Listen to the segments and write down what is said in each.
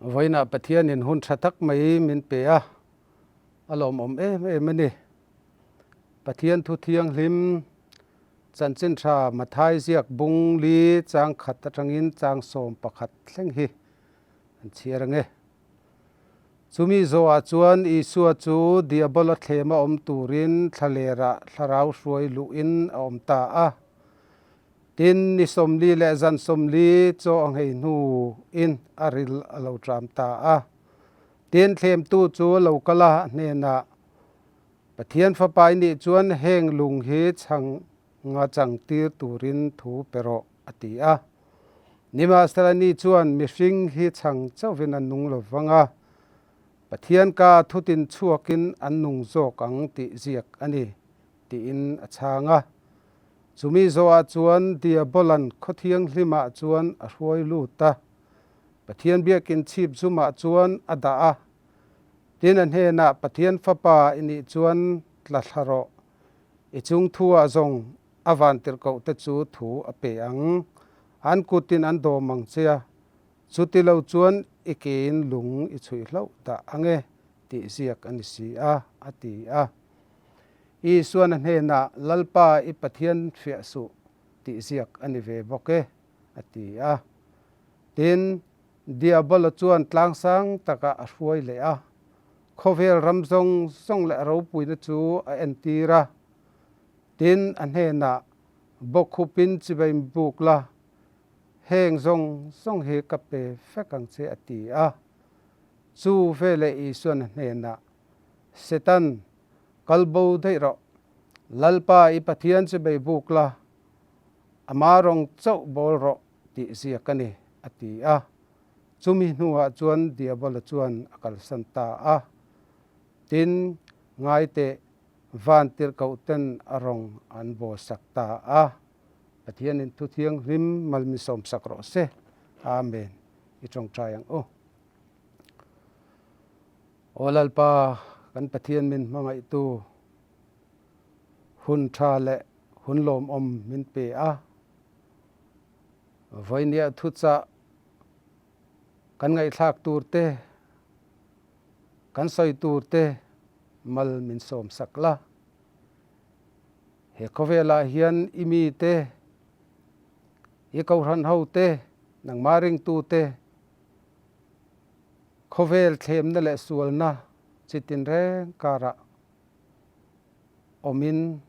Vawiinah Pathianin hun tha tak mai min pe a, a lawmawm em em a ni. Pathian thu thianghlim chanchin tha Mathai ziak bung li chang khat atangin chang 11 thleng hi an chhiar ange. Chumi zawhah chuan Isua chu Diabola thlema awm turin thlalerah thlarau hruai luhin a awm ta a. Tin, ni 40 leh zan 40 chaw a nghei hnuin a ril a lo ṭam ta a. Tin, thlemtu chu a lo kal a, a hnenah, Pathian Fapa i nih chuan heng lung hi chhang nga chang tir turin thu pe rawh, a ti a. Nimahsela ni chuan mihring hi chhang chauhvin an nung lo vang a, Pathian ka thutin chhuakin an nung zawk ang tih ziak a ni, tiin a chhang a. Chumi zawhah chuan Diabolan khaw thianghlimah chuan a hruai lut a, Pathian biakin chhip zumah chuan a dah a. Tin, a hnenah, Pathian Fapa i nih chuan tla thla rawh, i chung thuah zawng a vantirhkohte chu thu a pe ang, an kutin an dawm ang che a, chuti lo chuan i kein lung i chhuih hlauh dah ang e, tih ziak a ni si a, a ti a. Isuan a hnenah, Lalpa i Pathian fiah suh tih ziak a ni ve bawk e, a ti a. Tin, Diabola chuan tlangsang takah a hruai leh a, khawvel ram zawng zawng leh a ropuina chu a entir a. Tin, a hnenah, Bawkkhupin chibai buk la, heng zawng zawng hi ka pe vek ang che, a ti a. Chu veleh Isuan a hnenah, Setan, kal bo daih rawh. Lalpa i Pathian chu bei buk la, ama rawng chauh bawl rawh tih ziak a ni, a ti a. Chumi hnuah chuan Diabola chuan a kalsan ta a. Tin, ngaiteh van tirhkohten a rawng an bawlsak ta a. Pathianin thu thianghlim malmi sawmsak rawh se. Amen. I tawngtai ang u. Aw Lalpa, kan Pathian min hmangaihtu, hun tha leh hun lawmawm min pe a. Vawinia thuchah kan ngaihthlak tur te, kan sawi tur te mal min sawmsak la. He khawvelah hian i mite, i kohhran hote, nangmah ringtute, Khawvel thlemna leh sualna chi tinreng karah awmin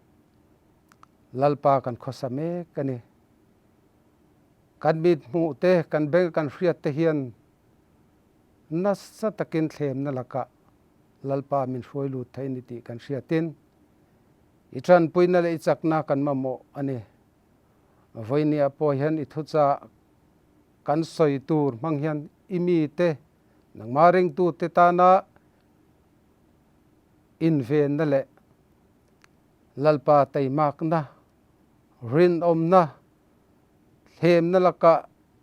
Lalpa kan khawsa mek a ni. Kan mit hmuh te, kan beng kan hriat te hian nasa takin thlemna lakah Lalpa min hruai lut thei ni tih kan hriatin i tanpuina leh i chakna kan mamawh a ni. Vawinia pawh hian i thuchah kan sawi tur hmang hian i mite, nangmah ringtute tana invenna leh Lalpa teimakna, rinawmna, thlemna laka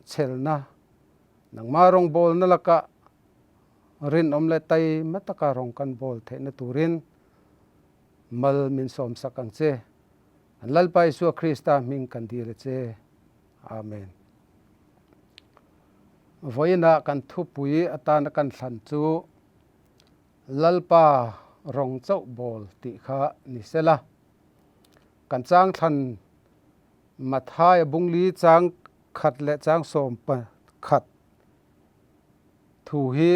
chhelna, nangmah rawngbawlna laka rinawm leh taima taka rawng kan bawl theihna turin mal min sawmsak ang che. An Lalpa Isua Krista hming kan dil a che. Amen. Vawiinah kan thupui atana kan thlan chu Lalpa rawng chauh bawl tih kha ni sela. Kan chang thlan Mathaia bungli chang khat leh chang 11 thu hi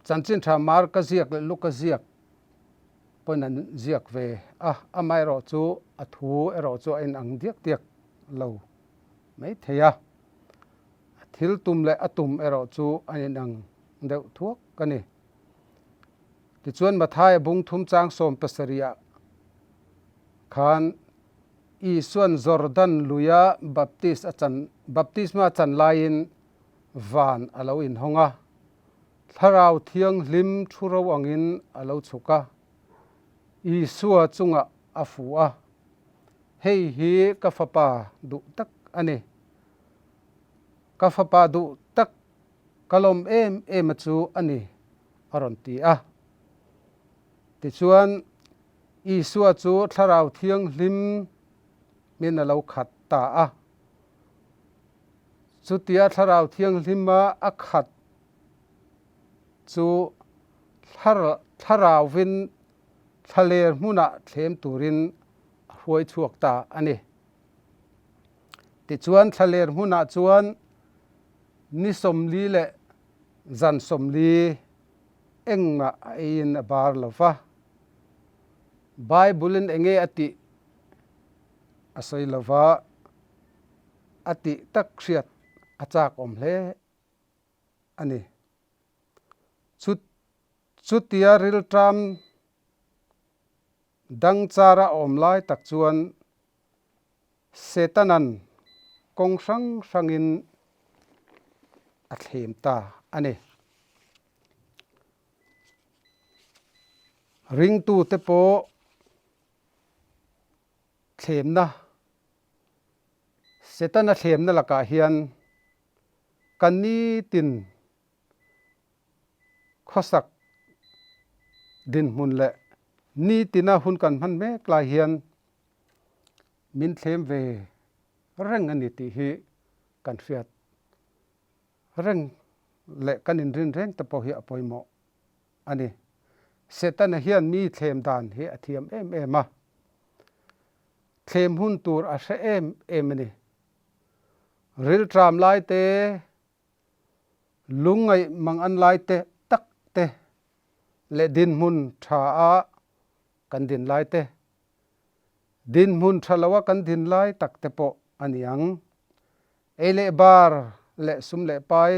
chanchin tha Marka ziak leh Luka ziak pawhin an ziak ve a, amaherawh chu a thu erawh chu a inang diak diak lo mai thei a, a thil tum leh a tum erawh chu a inang deuh thuak a ni. Tichuan Mathaia bung thum chang 70 ah khan Isuan Jordan luia baptist a chan baptisma a chan laiin van a lo inhawng a, Thlarau Thianghlim thu ro angin a lo chhuk a, Isua chungah a fu a, Hei hi ka fapa duh tak a ni. Ka fapa duh tak ka lawm em em a chu a ni, a rawn ti a. Tichuan, Isua chu Thlarau Thianghlim min a lo khat ta a. Chutia Thlarau Thianghlima a khat chu Thlarauvin thlaler hmunah thlem turin a hruai chhuak ta a ni. Tichuan thlaler hmunah chuan ni 40 leh zan 40 engmah a eiin a bar lo va. Bible-in enge a tih a sawi lo va, a tih tak hriat a chak awm hle a ni. Chu chutia rilṭam dang chara a awm lai tak chuan Setanan kawng hrang hrangin a thlem ta a ni. Ringtute pawh thlemna, Setana thlemna lakah hian kan nitin khawsak dinhmun leh nitina hun kan hman mek lai hian min thlem ve reng a ni tih hi kan hriat reng leh kan inrin reng te pawh hi a pawimawh a ni. Setana hian mi thlem dan hi a thiam em em a, thlem hun tur a hre em em a ni. Rilṭam lai te, lungngaih mang an lai te tak te leh dinhmun ṭha a kan din lai te, dinhmun ṭha lo a kan din lai tak te pawh a ni ang. Ei leh bar leh sum leh pai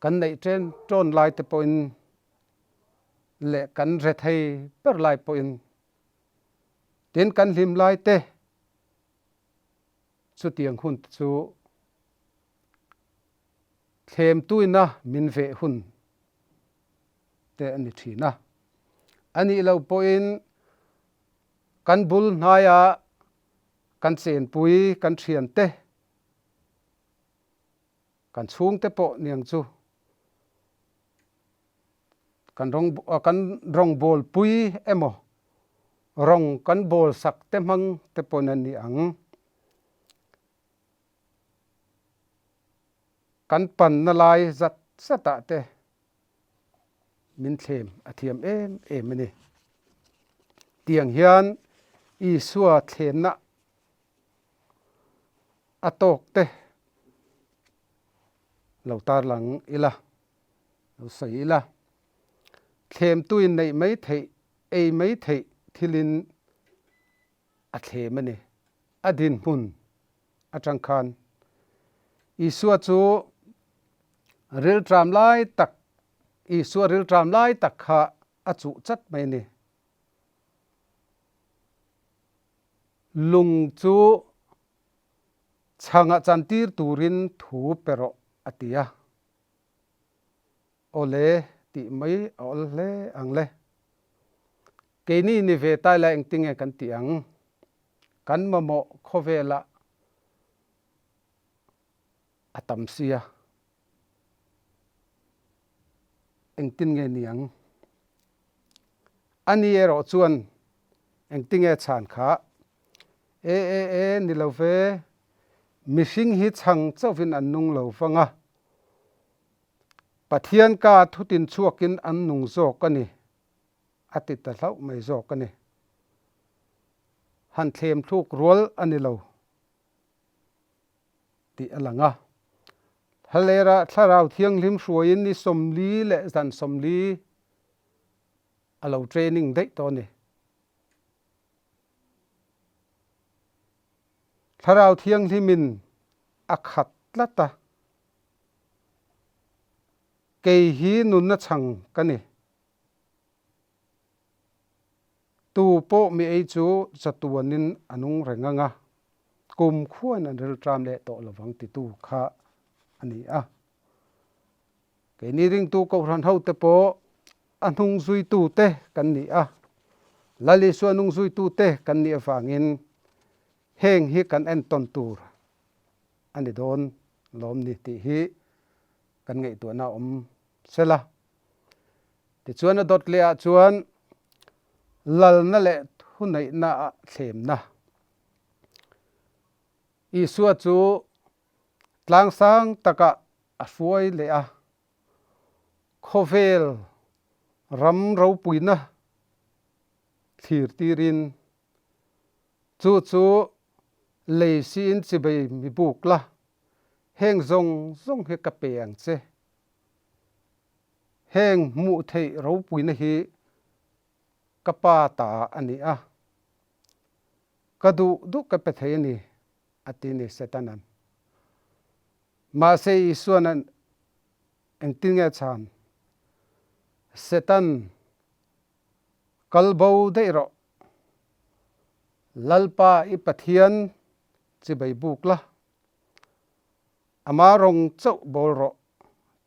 kan neih ṭen ṭawn lai te pawhin leh kan re thei ber lai pawhin tin kan hlim lai te chutiang hun te chu thlemtuina min veh hun te a ni ṭhin a. A nih loh pawhin kan bul hnaia kan chenpui kan ṭhiante Kan chhungte pawh niang chu kan rawng kan rawng bawl pui emaw rawng kan bawl sak te hmang te pawn a ni ang. Kan panna lai zat zatah te min thlem a thiam em em a ni. Tiang hian Isua thlemna A tawk te lo tarlang ila, lo sawi ila. Thlemtuin neih mai theih, ei mai theih thilin a thlem a ni. A dinhmun atang khan Isua chu rilṭam lai tak, Isua rilṭam lai tak kha a chuh chat mai a ni. Lung chu chhangah chantir turin thu pe rawh a ti a. Awle tih mai a awl hle ang le. Keini ni ve tai la engtinge kan tih ang? Kan mamawh khawvelah a tam sia. Engtin nge ni ang? Ani erawh chuan engtinge chhan kha? E e e, ni lo ve, mihring hi chhang chauhin an nung lo vang a, Pathian ka thutin chhuakin an nung zawk a ni, a ti ta hlauh mai zawk a ni. Han thlem thluk rual a ni lo. Tih a lang a. Hlalera Thlarau Thianghlim hruaiin ni 40 leh zan 40 a lo training daih tawh a ni. Thlarau Thianghlimin a khat tlat a, Kei hi nunna chhang ka ni. Tu pawh mi ei chu chatuanin a nung reng ang a, kum khuan an rilṭam leh tawh lovang titu kha a ni a. Keini ringtu Kohhran hote pawh a hnung zuitute kan ni a, Lal Isua hnung zuitute kan nih avangin heng hi kan entawn tur a ni dawn lawm ni tih hi kan ngaihtuahna a awm sela. Tichuan a dawt leh ah chuan lalna leh thuneihna ah thlemna. Isua chu Tlangsang takah a hruai leh a, khawvel ram ropuina thlir tirin chu chu lei siin chibei mi buk la, heng zawng zawng hi ka pe ang che. Heng hmuh theih ropuina hi ka pa ta a ni a, ka duh duh ka pe thei a ni, a ti ni Setanan. Mahse Isuan an engtin nge chhan? Setan, kal bo daih rawh. Lalpa i Pathian chibei buk la, ama rawng chauh bawl rawh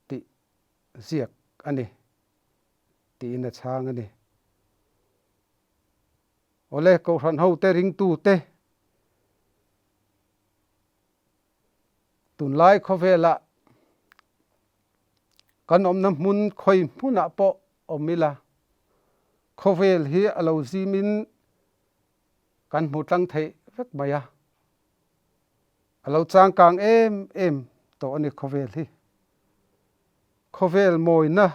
tih ziak a ni, tiin a chhang a ni. Awle, Kohhran hote ringtute tunlai khawvelah kan awmna hmun khawi hmunah pawh awm ila, khawvel hi a lo zimin kan hmu tlang theih vek mai a, a lo changkang em em tawh a ni khawvel hi. Khawvel mawina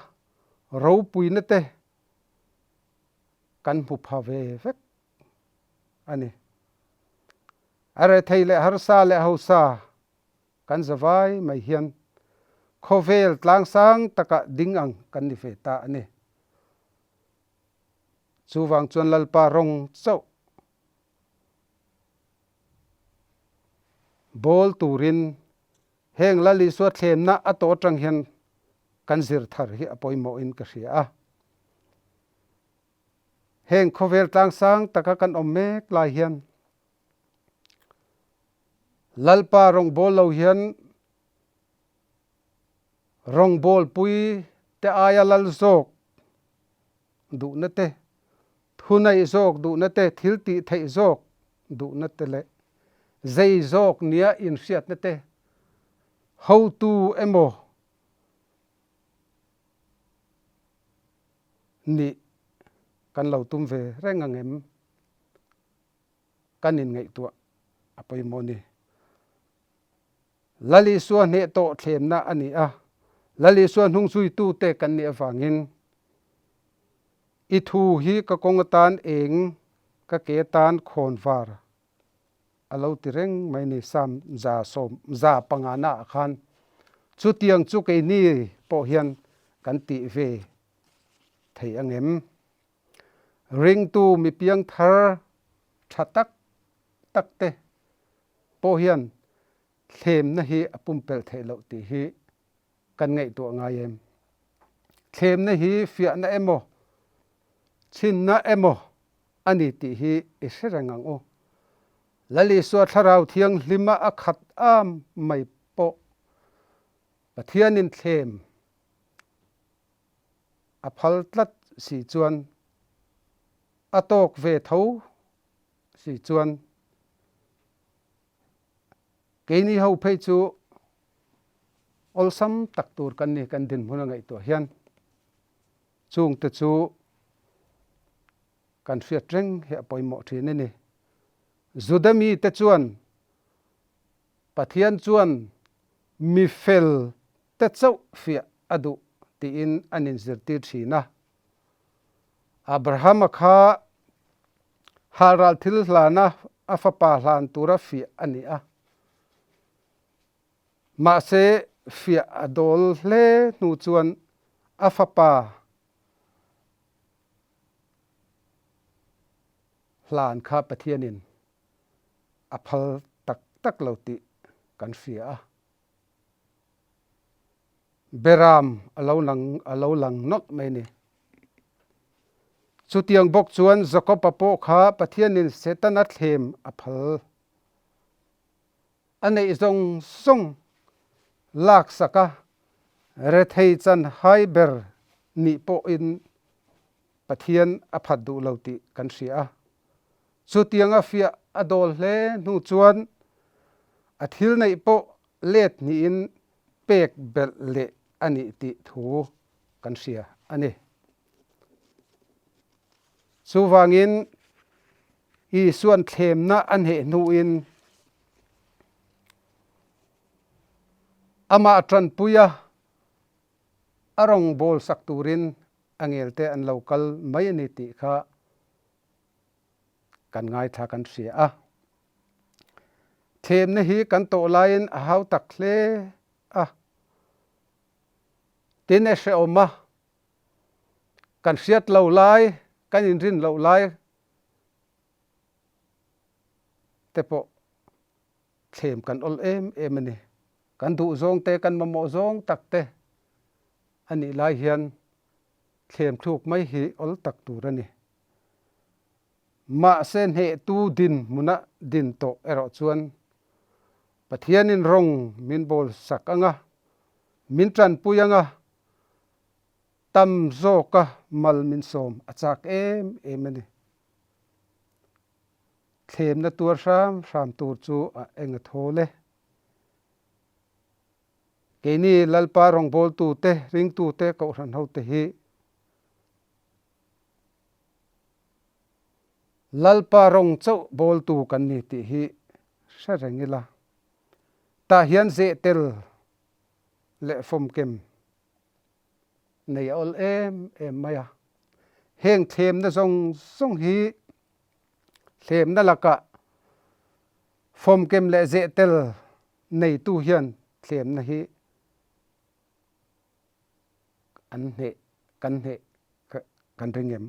ropuina te kan hmu pha ve vek a ni. A rethei leh harsa leh hausa kan zavai mai hian khawvel tlangsang takah ding ang kan ni ve ta a ni. Chuvang chuan Lalpa rawng chauh bawl turin heng Lal Isua thlemna a tawh atang hian kan zir thar hi a pawimawhin ka hria a. Heng khawvel tlangsang taka kan awm mek lai hian Lalpa rawngbâwl lo hian rawngbâwlpui te aia lal zawk duhna te, thuneih zawk duhna te, thil tih theih zawk duhna te leh zei zawk nia inhriatna te hotu emaw Nih, kan lo tum ve reng ang em? Kan inngaihtuah a pawimawh ni. Lal Isua hneh tawh thlemna a ni a, Lal Isua hnungzuitute kan nih avangin i thu hi ka kawng atan eng, ka ke atan khawnvar a lo ti reng mai ni Sam 105 naah khan chutiang chu keini pawh hian kan tih ve thei ang em? Ringtu mi piang thar tha tak tak te pawh hian thlemna hi a pumpelh theih loh tih hi kan ngaihtuah ngai em? Thlemna hi fiahna emaw, chhinna emaw a ni tih hi i hre reng ang u. Lal Isua Thlarau Thianghlima a khat am mai pawh Pathianin thlem a phal tlat si chuan a tawk ve tho si chuan keini ho phei chu awlsam tak tur kan ni kan dinhmun a ngaihtuah hian chungte chu kan hriat reng hi a pawimawh thin a ni. Juda mite chuan Pathian chuan mi fel te chauh fiah a duh tiin an inzirtir thin a. Abrahama kha halral thil hlana a fapa hlan tura fiah a ni a. Mahse, fiah a dawl hle hnu chuan a fapa hlan kha Pathianin a phal tak tak lo tih kan hria a. Beram a lo lang a lo lang nawlh mai a ni. Chutiang bawk chuan Jakob-a pawh kha Pathianin Setana thlem a phal a neih zawng zawng laksak a, rethei chan hai ber nih pawhin Pathian a phat duh lo tih kan hria a. Chutiang a fiah a dawl hle hnu chuan a thil neih pawh let hnihin pek belh leh a nih tih thu kan hria a ni. Chuvangin Isuan thlemna a hneh hnuin. Amah tanpuia a rawngbâwl sak turin angelte an lo kal mai a ni tih kha kan ngaithla kan hria a. Thlemna hi kan tawh laiin a hau tak hle a, tin e hrehawm a, kan hriat lo lai, kan inrin loh lai te pawh thlem kan awl em em a ni. Kan duh zawng te, kan mamawh zawng tak te a nih lai hian thlem thluk mai hi awl tak tur a ni. Mahse hnehtu din hmuna din tawh erawh chuan Pathianin rawng min bawl sak ang a, min tanpui ang a, tam zawka mal min sawm a chak em em a ni. Thlemna tuar hram hram tur chu a eng a thawl e. Keini Lalpa rawngbawltute, ringtute, kohhran hote hi Lalpa rawng chauh bawltu kan ni tih hi hre reng ila. Tah hian zeh tel leh fawmkem nei a awl em em mai a. Heng thlemna zawng zawng hi thlemna lakah fawmkem leh zeh tel neitu hian thlemna hi an hneh kan hneh kan ring em?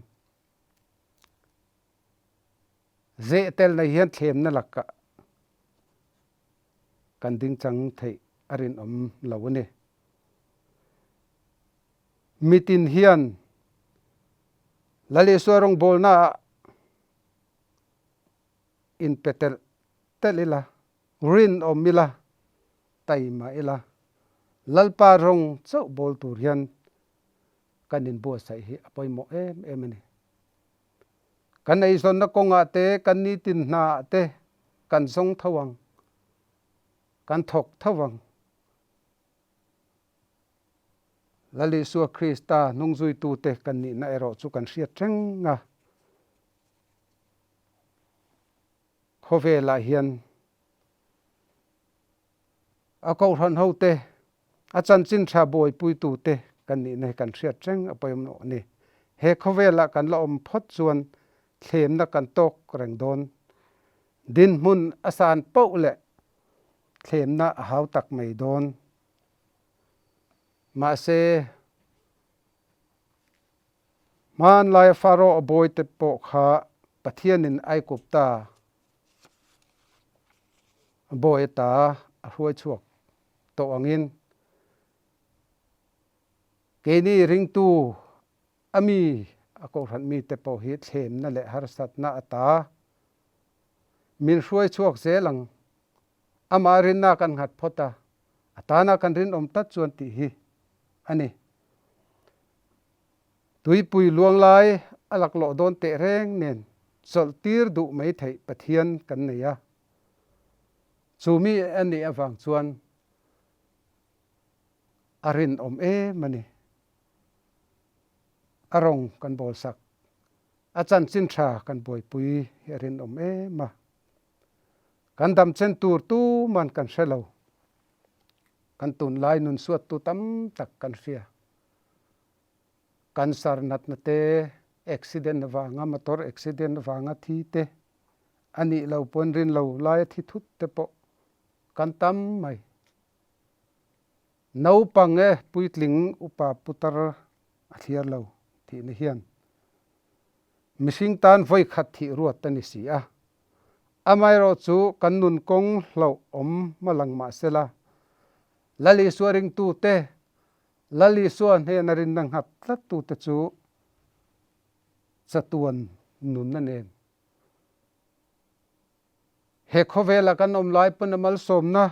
Zeh tel nei hian thlemna lakah kan ding chang theih a rinawm lo a ni. Mitin hian Lal Isua rawngbawlnaah inpe telh telh ila, rinawm ila, taima ila, Lalpa rawng chauh bawl tur hian kan inbuatsaih hi a pawimawh em em a ni. Kan eizawnna kawngah te, kan nitin hnaah te kan zawng tho ang, kan thawk tho ang. Lal Isua Krista hnungzuitute kan nihna erawh chu kan hriat reng a. Khawvelah hian A kohhran hote, a chanchin tha buaipuitute kan nihna hi kan hriat reng a pawimawh a ni. He khawvelah kan la awm phawt chuan thlemna kan tawk reng dawn. Dinhmun a san poh leh thlemna a hau tak mai dawn. Mahse, hmanlaia Pharaoh a bawite pawh kha Pathianin Aigupta Bawi ata a hruai chhuak tawh angin keini ringtu a mi a kohhran mite pawh hi thlemna leh harsatna ata min hruai chhuak zel ang. Amah rinna kan nghat phawt a, a tana kan rinawm tlat chuan tih hi a ni. Tuipui luang lai a laklawh dawn teh reng nen chawlh tir duh mai theih Pathian kan nei a. Chu mi a nih avang chuan a rinawm em a ni. A rawng kan bawlsak, a chanchin tha kan buaipui hi a rinawm em a. Kan damchen tur tuman kan hre lo. Kan tunlai nun suattu tam tak kan hria. Cancer natna te, accident avanga motor accident avanga thi te, a nih lo pawn rin lo laia thi thut te pawh kan tam mai. Naupang e puitling upa putar a thliar lo tihna hian mihring tan vawi khat thih ruat a ni si a. Amaherawhchu kan nun kawng hlauh awm hma lang mahsela Lal Isua ringtute Lal Isua hnena rinna nghat tlattute chu chatuan nunna nen he khawvela kan awm lai pawn a malsawmna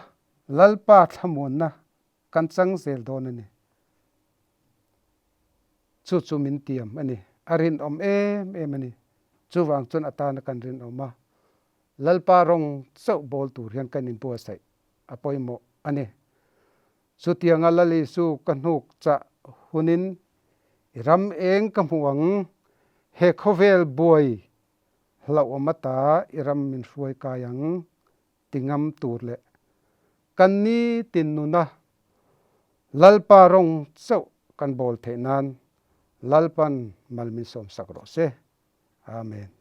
Lalpa thlamuanna kan chang zel dawn a ni. Chu chu min tiam a ni. A rinawm em em a ni. Chuvang chuan a tana kan rinawm a, Lalpa rawng chauh bawl tur hian kan inbuatsaih a pawimawh a ni. Chutianga Lal Isu ka hnuk chah hunin i ram eng ka hmu ang, he khawvel buai hlauhawm ata i ram min hruai kai ang ti ngam tur leh kan ni tin nuna. Lalpa rawng chauh kan bawl theih nan Lalpan mal min sawmsak rawh se. Amen.